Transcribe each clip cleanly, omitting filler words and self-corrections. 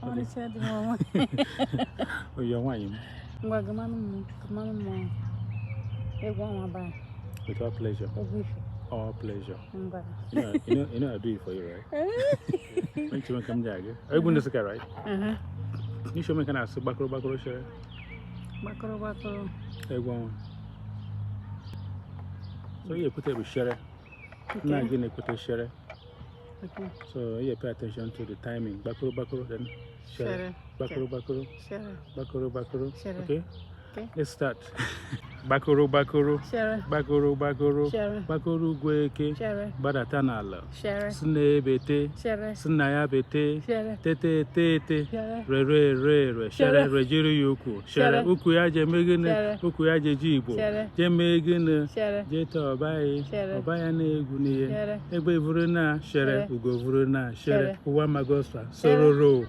Ọmarịcha dị m ọma. Oyi nwaanyị m. Ngwa, gụmanụ m egwu ọnwa be anyị. With all pleasure. Egwu ife. All pleasure. Ngwa. You know I do it for you, right? When you come there, egwu ndị Nsụka, right? Mhm. N'isi ome ka na-asụ gbakọrọ gbakọrọ shere. Gbakọrọ gbakọrọ. Egwu ọnwa. So ihe ekwute bụ shere. Nna gị na-ekwute shere. So you pay attention to the timing. Gbakọrọ gbakọrọ, then shere. Shere. Gbakọrọ gbakọrọ. Shere. Gbakọrọ gbakọrọ. Shere. Okay? Okay. Let's start. Gbakọrọ gbakọrọ. Shere. Gbakọrọ gbakọrọ. Shere. Gbakọrọ ugwu eke. Shere. Gbadata n'ala. Shere. Si na-ebete. Shere. Si na ya bete. Shere. Tete tete. Shere. Rere re re. Shere. Shere. Rejiri ya ukwu. Shere. Shere. Ukwu ya je mee gịnị? Shere. Ukwu ya je ji Igbo. Shere. Je mee gịnị? Shere. Je tee ọba ya. Shere. Ọba ya na-egwu n'ihe. Shere. Egbe vuru na shere. Shere. Ugo vuru na shere. Shere. Ụwa magosa. Sororo.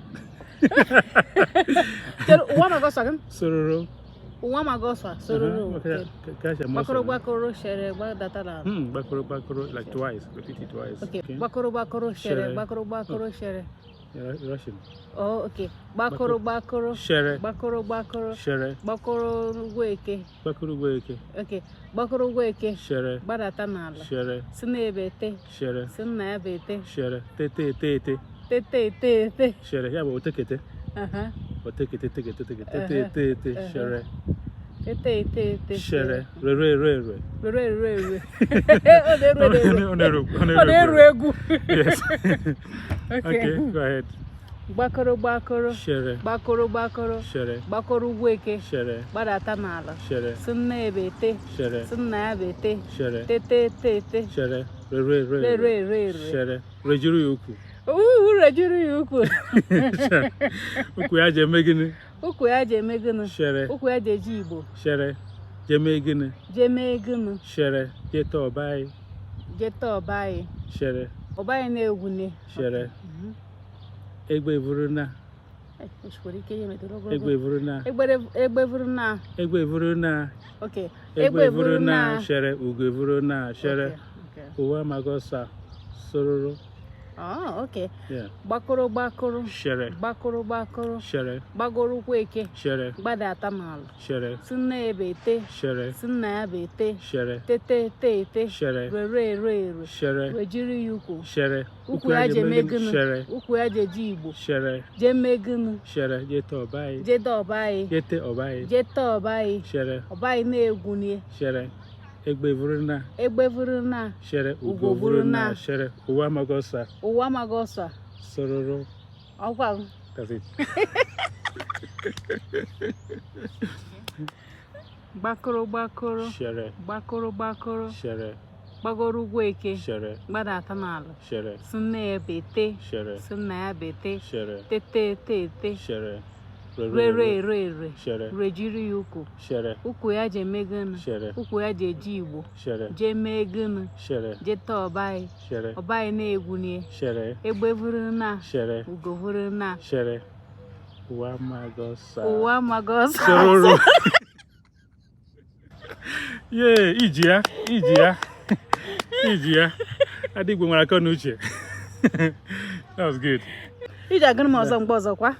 Chere, ụwa magọsọ gị? Sororo. Ụwa magọsọ sororo. Uh-huh. Okay. Gbakọrọ gbakọrọ shere gbadata n'ala. Gbakọrọ gbakọrọ, like twice. Repeat it twice. Okay. Gbakọrọ gbakọrọ shere. Shere. Gbakọrọ gbakọrọ shere. You're rushing. Oh, okay. Gbakọrọ gbakọrọ. Shere. Gbakọrọ gbakọrọ. Shere. Gbakọrọ ugwu eke. Gbakọrọ ugwu eke. Okay. Gbakọrọ ugwu eke. Shere. Gbadata n'ala. Shere. Si na-ebete. Shere. Si nna ya bete. Shere. Tete tete. Tete ete ete. Shere. Ya bụ otekete. Aha. Otekete tekete tekete. Tete tete. Shere. Tete ete ete. Shere. Rere re re. Rere rere rere. Ọ na-eru eru. Ọ na-eru Ọ na-eru egwu. Yes. Okay. Okay, go ahead. Gbakọrọ gbakọrọ. Shere. Gbakọrọ gbakọrọ. Shere. Gbakọrọ ugwu eke. Shere. Gbadata n'ala. Shere. Si nna ya bete. Shere. Si nna ya bete. Shere. Tete ete ete. Shere. Rere re Rere rere rere. Shere. Rejuru ya ukwu. Uu, rejuru ya ukwu. Shere. Ukwu ya ji eme gịnị? Ukwu ya ji eme gịnị? Shere. Ukwu ya ji eji Igbo. Shere. Je mee gịnị? Jee mee gịnị? Shere. Je tee ọba anyị. Jee tee ọba anyị. Shere. Ọba anyị na-egwune. Shere. Egbe vuru na. O sikwara ike ihe metụrụ ogologo. Egbe vuru na. Egbe vuru na. Egbe vuru na. Okay. Egbe vuru na. Shere. Ugo vuru na. Shere. Okay. Ụwa magosa. Sororo. Oh, okay. Yeah. Gbakọrọ gbakọrọ. Shere. Gbakọrọ gbakọrọ. Shere. Gbagoro ụkwụ eke. Shere. Gbadata n'ala. Shere. Si nna ya bete. Shere. Si nna ya bete. Shere. Tete ete ete. Shere. Rere ere ere. Shere. Rejiri ya ukwu. Shere. Ukwu ya ji eme gịnị? Shere. Ukwu ya ji eji Igbo. Shere. Jee mee gịnị? Shere. Je tee ọba anyị. Jee dee ọba anyị. Je tee ọba anyị. Jee tee ọba anyị. Shere. Ọba anyị na-egwunie. Shere. Egbe vuru na. Egbe vuru na. Shere. Ugo Ugo vuru vuru na. na. Shere. Ụwa magosa. Ụwa amaghị ọsọ. Sororo. Ọkwa. That's it. Gbakọrọ gbakọrọ. Shere. Gbakọrọ gbakọrọ. Shere. Gbagoro ugwu eke. Shere. Gbadata n'ala. Shere. Si nne ya bete. Shere. Si nna ya bete. Shere. Tete ete ete. Shere. Rere ere ere. Shere. Rejiri ya ukwu. Shere. Ukwu ya ji eme gịnị? Shere. Ukwu ya ji eji Igbo. Shere. Jee mee gịnị? Shere. Jee tee ọba anyị. Shere. Ọba anyị na-egwunie. Shere. Egbe vuru na. Shere. Ugo vuru na. Shere. Ụwa magosa. Ụwa amaghị ọsọ. Sororo. Yee, iji ya, iji ya, iji ya. Adigbo nwere akọ na uche. That was good. Iji agụrụ m ọzọ mgbe ọzọ kwa.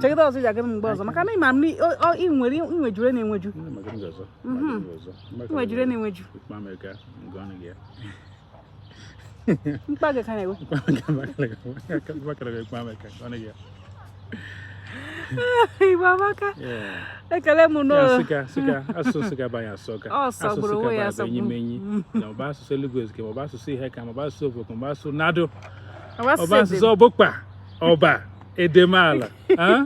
Chegide ọzọ iji agụrụ m mgbe ọzọ maka na ị mara m na ị nwere inwejuru na-enweju. Inwejuru na-enweju. Mkpa gị ka na-ewe. Igbo amaka. Ekele m Ya n'o. Nsụka, Nsụka, asụsụ Nsụka bụ anyị asọka. Ọ Asụsụ sọgburu Nsụka onwe bụ ya anyị bụ asọgbu. enyimenyi. Na ọba asụsụ Enugu Ezike, ma ọba asụsụ Iheka, ma ọba asụsụ Ovoko, ma ọba asụsụ Nado, Ọba ọba asụsụ Ọbụkpa, Ọba, Edemala, ah?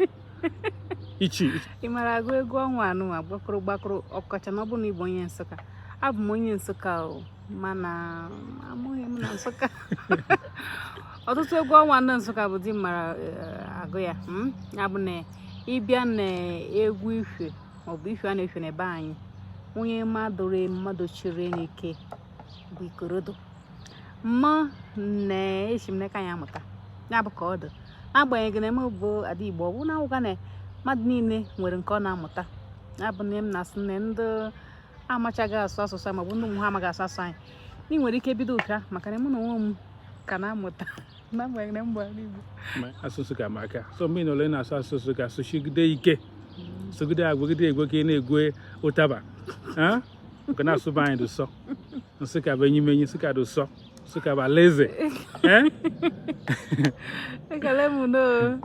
Ichi. Ị mara agụ egwu ọnwa anụnwa gbakọrọ gbakọrọ, ọkacha na ọ bụrụ na ị bụ onye Nsụka. Abụ m onye Nsụka o, mana amụghị m na Nsụka. Ọtụtụ egwu ọnwa ndị Nsụka bụ di m mara agụ ya. Ya bụ na ịbịa na egwu ife maọbụ ife a na-efe n'ebe anyị, onye madụrụ mmadụ chiri n'ike bụ Ikorodo. Mma na-esi m n'aka ya amụta ya bụ ka ọ dị, n'agbanyeghị na m bụ ada Igbo, ọ bụ na awụka na mmadụ niile nwere nke ọ na-amụta. Ya bụ na m na-asị na ndị amachaghị asụ asụsụ anyị maọbụ ndị ụmụ ha amaghị asụ asụsụ anyị, na ị nwere ike bido ụka, maka na mụ na onwe m ka na-amụta. N'agbanyeghị na m bụ ala Igbo. Ma asụsụ Nsụka ma aka. So mgbe ị nọrọ, ị na-asụ asụsụ Nsụka, sụchigide ike, sụgide agwegide egwe ka ị na-egwe ụtaba. Ha? Nke na-asụ be anyị dị ụsọ. Nsụka bụ enyimenyi, Nsụka dị ụsọ, Nsụka bụ alaeze. Eh? Ekele m noo.